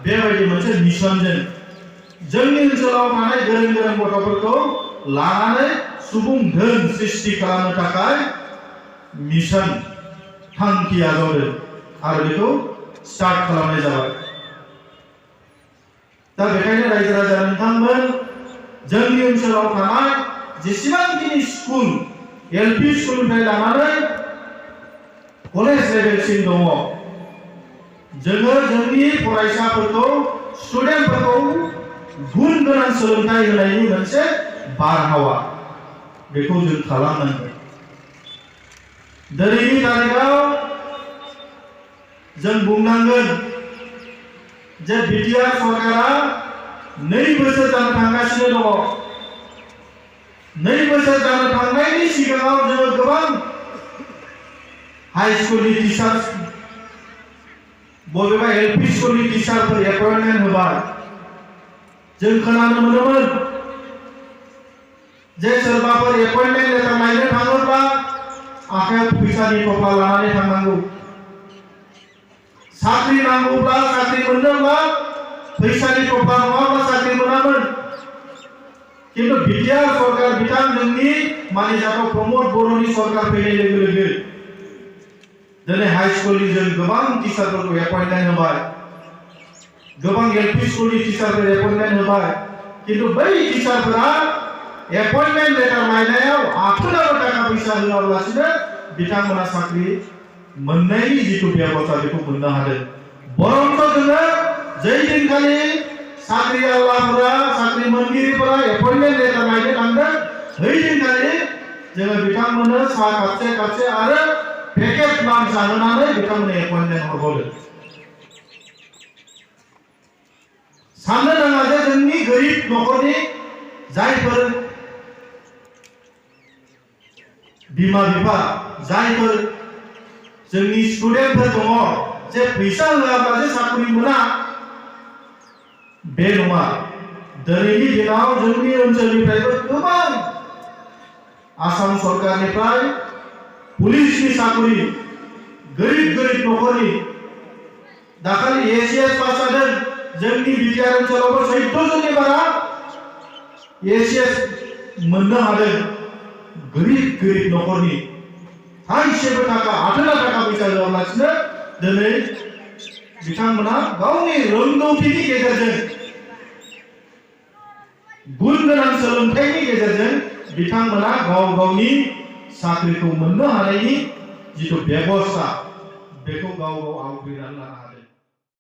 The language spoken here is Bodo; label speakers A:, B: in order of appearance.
A: बेबायदि मोनसे मिशनजों जोंनि ओनसोलाव थानाय गोरों गोरों गथ'फोरखौ लानानै सुबुं धोन सृष्टि खालामनो थाखाय मिशन थांखि आजावदों आरो बेखौ स्टार्ट खालामनाय जाबाय। दा बेखायनो रायजो राजा नोंथांमोन जोंनि ओनसोलाव थानाय जेसेबांखिनि स्कुल एलपि स्कुलनिफ्राय लानानै कलेज लेभेलसिम दङ जोङो जोंनि फरायसाफोरखौ स्टुडेन्टफोरखौ गुन गोनां सोलोंथाइ होनायनि मोनसे बारहावा बेखौ जों खालामनांगोन। दिनैनि तारिखाव जों बुंनांगोन जे बिटिआर सरकारा 2 बोसोर जानो थांगासिनो दङ। 2 बोसोर जानो थांनायनि सिगाङाव जोङो गोबां हाई स्कुलनि टिचार बबेबा एलपि स्कुलनि टिचारफोर एपइन्टमेन्ट होबाय। जों खोनानो मोनोमोन जे सोरबाफोर एपइन्टमेन्ट लेटार लायनो थाङोब्ला आखायाव फैसानि थफ्ला लानानै थांनांगौ। साख्रि नांगौब्ला साख्रि मोननोब्ला फैसानि थफ्ला नङाब्ला साख्रि मोनामोन। किन्तु बिटिआर सरकार बिथां जोंनि मानिजाथाव प्रमोद बर'नि सरकार फैनाय लोगो लोगो दिनै हाई स्कुलनि जों गोबां टिचारफोरखौ एपइन्टमेन्ट होबाय। गोबां एलपि स्कुलनि टिचारफोर एपइन्टमेन्ट होबाय। किन्तु बै टिचारफोरा एपइन्टमेन्ट लेटार लायनायाव आथोनाबो थाखा फैसा होआलासिनो बिथांमोना साख्रि मोननायनि जिथु बेबस्था बेखौ मोननो हादों। बरंथ जोङो जै दिनखालि साख्रिआवलाफोरा साख्रि मोनगिरिफोरा एपइन्टमेन्ट लेटार लायनो थांदों बै दिनखालि जोङो बिथांमोननो साहा कापसे कापसे आरो पेकेट लांच जाहोनानै बिथांमोननो एपइन्टमेन्ट हरबावदों। साननो नाङा जे जोंनि गोरिब न'खरनि जायफोर बिमा बिफा जायफोर जोंनि स्टुडेन्टफोर दङ जे फैसा होआब्ला जे साख्रि मोना बे नङा। दिनैनि दिनाव जोंनि ओनसोलनिफ्रायबो गोबां आसाम सरकारनिफ्राय पुलिसनि साख्रि गोरिब गोरिब न'खरनि दाखालि एसीएस पास जादों। जोंनि बिटिआर ओनसोलावबो 14 जननि बारा एसीएस मोननो हादों। गोरिब गोरिब न'खरनि थाइसेबो थाखा आथोना थाखा फैसा होआलासिनो दिनै बिथांमोना गावनि रोंगौथिनि गेजेरजों गुन गोनां सोलोंथाइनि गेजेरजों बिथांमोना गाव गावनि साख्रिखौ मोननो हानायनि जिथु बेबस्था बेखौ गाव गाव आवग्रिनानै लानो हादों।